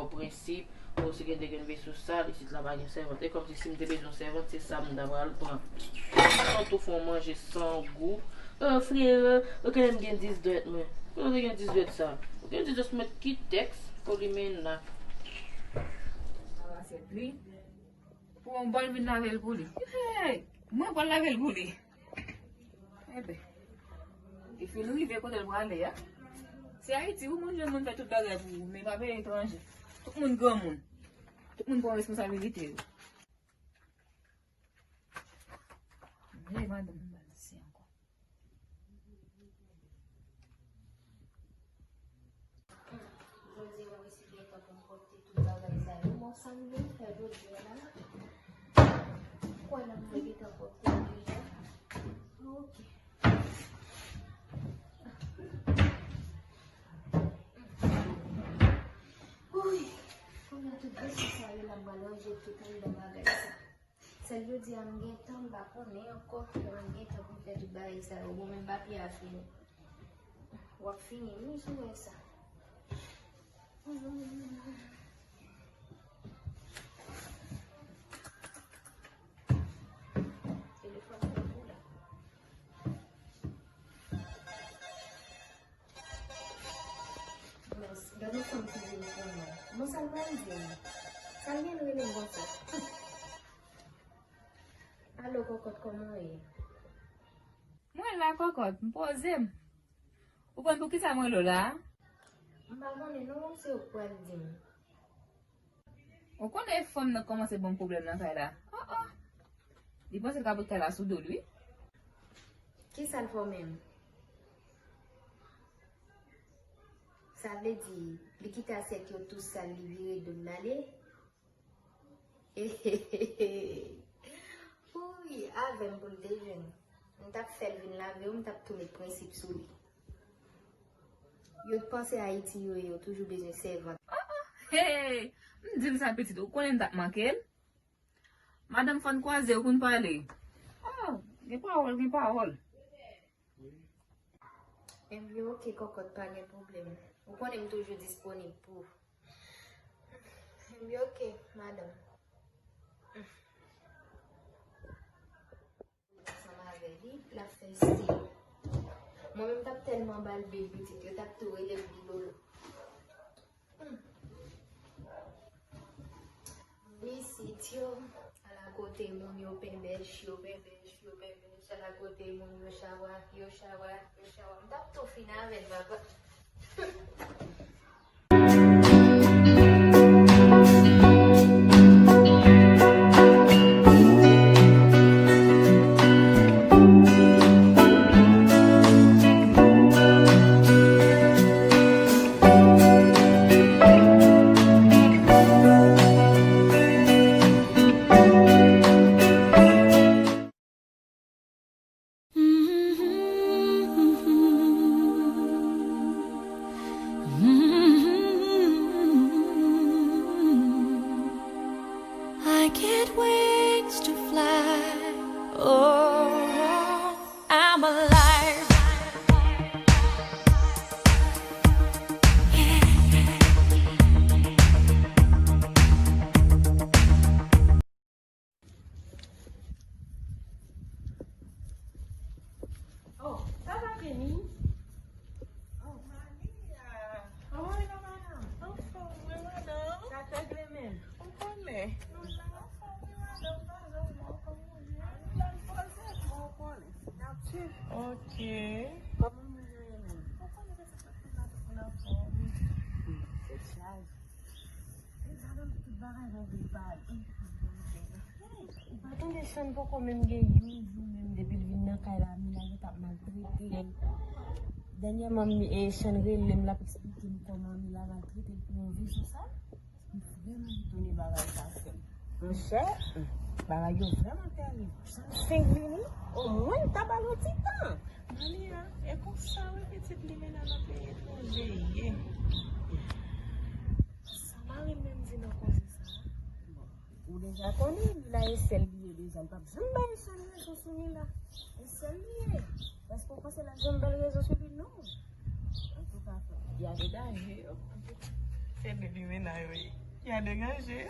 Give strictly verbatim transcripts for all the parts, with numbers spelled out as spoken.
Prensip, ou si gen de gen vèso sal, isit la pa gen sèvant. E kòmsi si m te bezwen sèvant, se sa m ta pral pran. San tou fè yon manje san gou. Oh, frere, ou konnen m gen dis dwèt mwen. Kote w te gen dis dwèt sa? Ou gen dis dwèt mwen ki tèks pou li men la. Sa va fèt li. Pou yon bòl vin lave l pou li. Hey! Mwen pral lave l pou li. Enben, epi l rive kote l prale a. Se Ayiti, wi, moun jwenn moun fè tout bagay pou ou, men pa peyi etranje. Tout moun granmoun. Tout moun pran responsabilite yo. Vle madanm m ba l di se ankò. Jodi a, mwen resi gentan pou m pwòpte tout bagay sa yo. Bon, sa m vin fè jodi a la? Kwè la, mwen gentan pwòpte deja. Ok. Wi. Kounye a tout vèso sa yo la, m pral ranje tout anndan bagay sa. Sèl jodi a m gen tan, m pa konnen ankò, lè m gen tan pou m fè tout bagay sa yo. Bon, menm papye a fini. W ap fini, wi, si w wè sa. Telefòn nan pou la. Mès, gade yon fanm ki vin pran mwen. Bon, sa l pral di m? Sa l gen rele m konsa? Alo, kòkòt, kòman w ye? Mwen la, kòkòt, m poze m. Ou konn poukisa mwen rele w la a? M pa konnen non, se ou k pral di m. Ou konnen fanm nan kòmanse ban m pwoblèm nan kay la. Oh, oh. Li panse l ka bout kay la sou do l, wi. Kisa l fè w menm? Sa vle di, li kite asyèt yo tou sal, li vire do l, l ale? Wi, avè m pou l te jwenn. M t ap fè l vin lave yo, m t ap tou met prensip sou li. Yo t panse Ayiti yo ye, yo toujou bezwen sèvant. Oh, oh, hey! M di l sa pitit, ou konnen m t ap manke l? Madanm fò n kwaze, ou konn pale. Oh, gen pawòl, gen pawòl. Ebyen, oke, kòkòt, pa gen pwoblèm. Ou konnen m toujou disponib pou ou. Ebyen, oke, madanm. Ansanm avè li, l ap fè style. Mwen menm t ap tèlman ba l bil pitit, yo t ap tou rele m Bilolo. Hmm. Isit yo, ala kote moun yo penbèch, yo penbèch, yo penbèch, ala kote moun yo chawa, yo chawa, yo chawa. M t ap tou fin avè l, papa. I get wings to fly. Oh, I'm alive. Yeah. Oh, sa va, Kenny? Oh, Maria. Kòman w ye, madanm? Anfòm, wi, madanm. Sa t regle menm. Ou konnen. Nou la, anfòm, wi, madanm. Pa janm mò, kòman w ye? Nou la, n poze. Bon, w konnen. N ap swiv. Ok. Kòman moun yo ye menm? Ou konnen se tout moun la, tout moun anfòm. Hmm, se chaj. Ou pa tande Chan poko menm gen yon jou menm depi l vin nan kay la, Mila gentan ap maltrete l. Dènyèman, mi, e, Chan rele m, l ap eksplike m kòman Mila maltrete l pou yon vèso sal. M vrèman etone bagay sa, sè m. Monchè, bagay yo vrèman tèrib. Chan fenk vini, omwen m ta ba l yon ti tan. Mami a, e konsa wi pitit li mennen nan peyi etranje ye. Sa mari m menm di nan koze sa a? Bon, ou deja konnen, Mila e sèl li ye deja, l p ap janm bay Chan rezon sou Mila. E sèl li ye. Èske w panse l ap janm ba l rezon sou li? Non. Antouka, y a de danje yo. Se de limena yo ye. Y a deganje.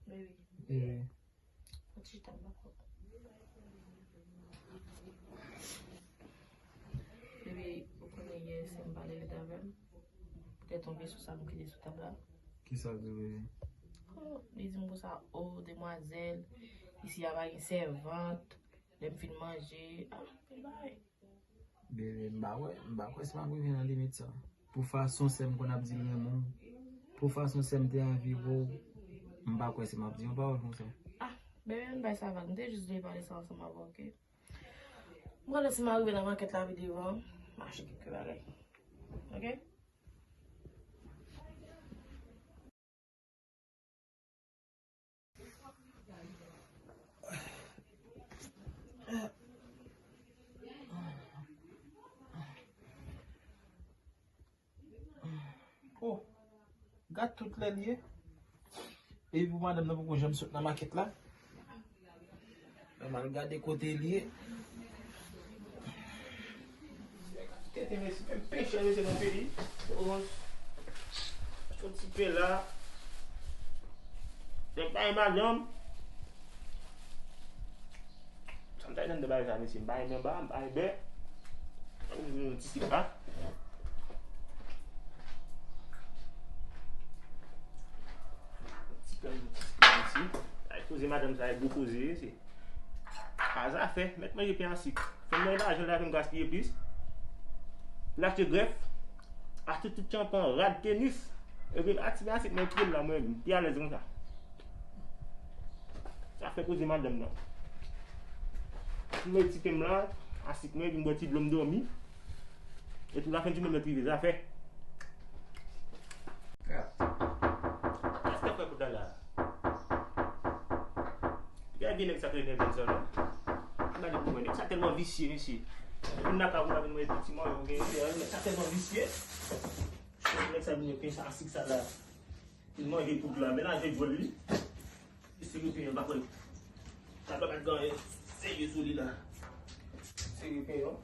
Baby. Baby. Ou chita m pa kwè. Epi, ou konnen yè, sè m pale lit avè m. Poutèt yon kesyon sa m kite sou tab la. Kisa l di w, bebe? Oh, li di m konsa, oh, demwazèl, isi a pa gen sèvant, lè m fin manje, ah, bèl bagay. Bebe, m pa kwè, m pa kwè si m ap rive nan limit sa. Pou fason sè m konn ap di l renmen w, pou fason sè m te anvi wè w, m pa kwè si m ap di yon pawòl konsa. Ah, bebe, m bay sa vag, m te jis vle pale sa ansanm avè w, oke? M konnen si m arive nan makèt la pi devan, m achte kèk bagay. Oke? Oh, gad tout lè l ye. Epi pou madanm nan poko janm sot nan makèt la. An al gade kote l ye. Tete mesye, menm pechè mesye nan peyi. Yon ti pen la. Nèg pa gen madanm. Sa m ta nan bagay sa, mesye, m pa renmen ba, m pa renmen bè. Yon ti sik la. Ti kè, ti kè, mesye. Ay, koze madanm sa, ay, gwo koze, mesye. Pa zafè, mèt manje pen a sik. Fè m manje lajan la, fè m gaspiye plis. L achte grèf, achte tout tyanpan, rad, tenis. Epi, a ti pen a sik, mwen, pye m la, mwen, m pi alèz konsa. Sa fè koze madanm nan. M mete ti pen m la, asik mwen, epi m bwè ti dlo m dòmi. Epi lafen jounen m ret rive zafè. Kras. Kras te fè pou dala. Gade vye nèg sa k rele nèg sa non. Gade pou mwen, nèg sa tèlman visye, mesye. Epi m nan ka pou la vin mwen epi ti mwen, yo gen, nèg sa tèlman visye. Nèg sa vin pen sa, asik sa la. Li manje tout la, melaje djòl li. Li siripen an, pa kwè. Sa pa t gen anyen serye sou li la. Siripen an.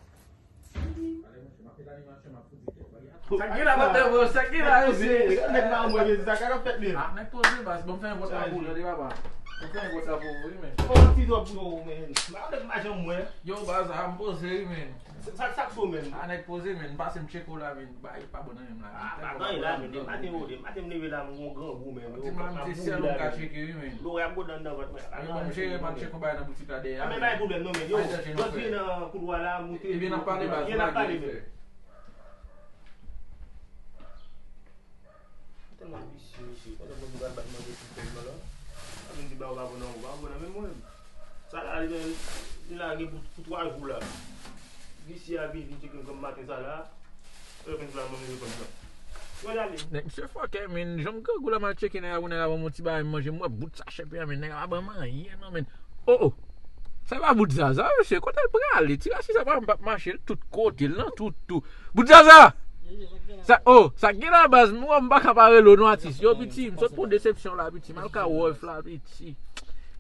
Sa ki la, patnè, bro? Sa ki la, mesye? Nèg pa mwen, mesye, sa ka fèt menm. Ah, nèg poze, baz. Bon, m fè yon vòt la pou ou, tande, papa. M fè yon vòt la pou ou, wi, men. Bon, ti dòb pou ou, men. M pa nèg pa janm wè. Yo, baz, ah, m poze, wi, men. Sa, sa k cho menm? Ah, nèg poze, men. M pase m tcheke w la, men. Bay, pa bon nan menm la. Ah, pa gen anyen la, men. Maten, maten, m leve la, m gon grangou, men. Di m la, m di sèl ou m ka tcheke, wi, men. Lorè ap gwo nan vant mwen. Wi, bon, m jere, m al tcheke yon bagay nan boutik la dèyè a, men. Men pa gen pwoblèm, non, men. Yo, lòt je nan koudwa la, moute. Ebyen, n ap pale, baz. Ebyen, n ap pale, men. Tèlman visye, mesye. Kote mwen pral bat manje pou pèl mwen la? A vin di ba ou pa bon nan ou, pa bon nan men mwen. Sa la, li, li lage pou, pou twa jou la. Visye a vin, vin tcheke m kòm maten sa la. Yo vin la, mwen, yo konn sa. Yo ale. Nèg, misye fòkè, men, jan m grangou la, m al tcheke nèg la, pou nèg la ban m yon ti bagay m manje, m wè bout sachè pen an, men, nèg la pa ban m anyen, non, men. Oh, oh. Sa pa bout Zaza, mesye. Kote l prale? Ti rasis sa pa, m p ap mache l tout kote, l nan tout tou. Bout Zaza! Sa, oh, sa k gen la, baz? M wè m pa ka pa rele w non, atis. Yo, piti, m sot pran desepsyon la, piti. M al ka Wolf la, piti.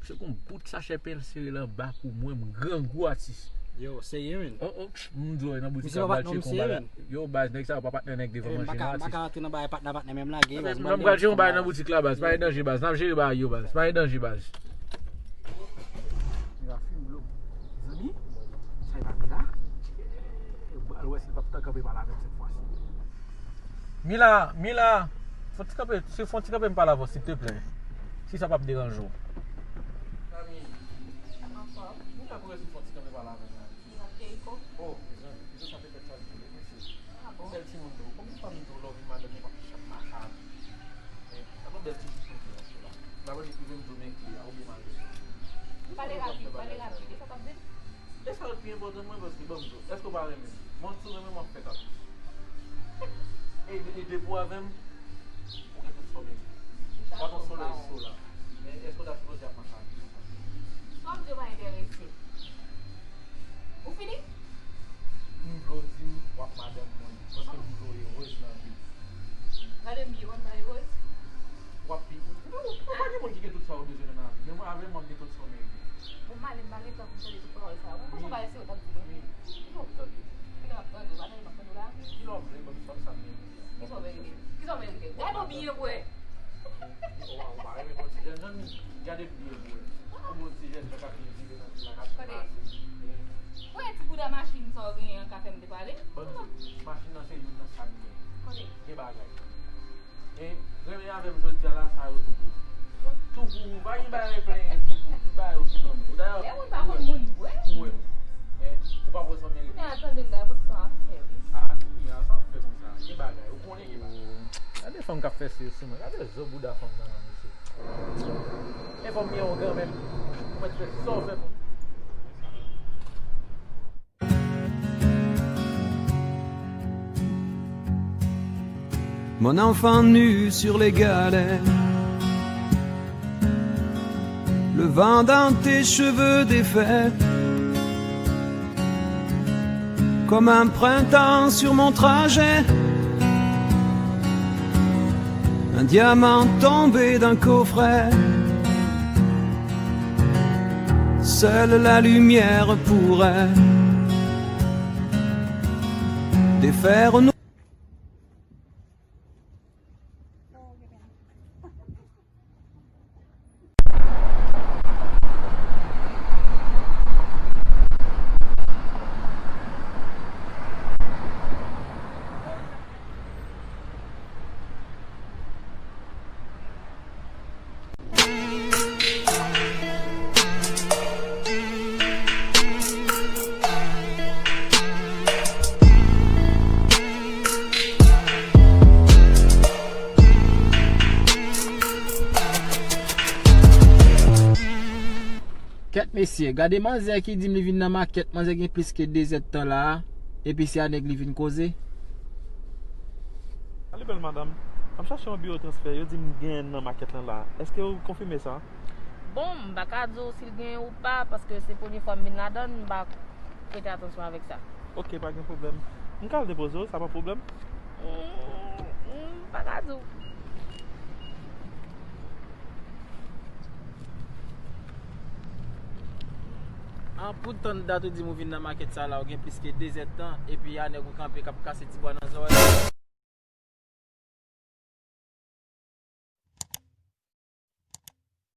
Misye gon bout sachè pen l sere l anba pou mwen, m grangou, atis. Yo, serye, men. Oh, oh, m di w, nan boutik la, m al tcheke yon bagay. Yo, baz, nèg sa yo pa patnè nèg devan manje non, atis. M pa ka rantre nan bagay patnè, patnè, menm lage, baz. Mwen, m pral tcheke yon bagay nan boutik la, baz. Pa gen danje, baz. N ap jere bagay yo, baz. Pa gen danje, baz. Nèg la fin blo. Zanmi, sa e pa Mila? Yo pral wè si l p ap t kanpe pale avè m sèt fwa si. Mila, Mila, fè yon ti kanpe, si fè yon ti kanpe m pale avè w, silteplè. Si sa p ap deranje w. Zanmi, Mila, pou wè si fè yon ti kanpe pale avè m la. Oh, mezanmi, mezanmi, sa te fè sa di mesye. Ah bon? Sèl timoun tou. Konbyen fwa m di w lè w vin madanm yo p ap janm mache avè w? Gade yon bèl ti jis konferans yo la. M pa panse ki vin di w men kle a, oubyen mari. Pale rapid, pale rapid. E sa w ap di? E sa k pi enpòtan mwen, paske ban m di w, èske w pa renmen m? Mwen, si w renmen m, w ap fè kapris. E, e depi w avè m, ou gen tout sa w bezwen. Ou pa t yon solèy so la. Men èske w ta sipoze ap mache avè m? Sa w ap di yo pa enterese. Fini? M vle w di m w ap madanm mwen, paske m vle w erez nan vi w. Gade m byen, mwen pa erez. W ap pi. Ou, ou pa gen moun ki gen tout sa w bezwen nan lavi, men mwen avè m, m ap gen tout sa w merite. Bon, m ale, m pa gen tan pou m tande tout pawòl sa yo. Mwen panse w pa serye w t ap di mwen. Wi. Ki sa w tande? Kilè m ap tande w? Pa tande m ap tande w la? Kilè w vle, ban m sa w sa m merite. Kisa w merite? Kisa w merite? Gade w byen vre. Ou pa, ou pa renmen bon ti jèn jan m ye? Gade m byen vre. Ou bon ti jèn jan k ap byen viv nan vil la, k ap pase. Ou wè ti bouda machin sa w genyen an ka fè m depale? Ban m di w, machin nan se youn nan sa m genyen. Gen bagay. E renmen avè m jodi a la, sa yo tou pou ou. Tou pou ou, pa gen bagay plenyen, tou pou ou, tout bagay yo tou nan men w. Dayè, e moun pa konn moun vre. Ou wè, ou pa pran san merite. Kounye a tande m dayè, pou sa ap fè, wi. A, kounye a sa ap fè konsa. Gen bagay, ou konnen gen bagay. Gade fanm k ap fè seri sou mwen, gade zo bouda fanm nan, nan mesye. E fanm byen yon granmèt, ou mèt fè sa w fè pou. Mon enfant nu sur les galets, le vent dans tes cheveux défaits, comme un printemps sur mon trajet, un diamant tombé d'un coffret. Seule la lumière pourrait défaire nos Kèt mesye, gade manzè ki di m li vin nan makèt, manzè gen plis ke de zèdtan la a, epi se a nèg li vin koze. Salut belle madame, m ap chache yon biwo transfè, yo di m genyen nan makèt lan la, èske ou konfime sa? Bon, m pa ka di w si l genyen ou pa, paske se premye fwa m vin ladan l, m pa prete atansyon avèk sa. Ok, pa gen pwoblèm. M ka al depoze w, sa pa pwoblèm? Mm, mm, m pa ka di w. An, pou tann dat ou di m ou vin nan makèt sa la, ou gen plis ke de zèdtan, epi a nèg ou kanpe k ap kase ti bwa nan zòrèy.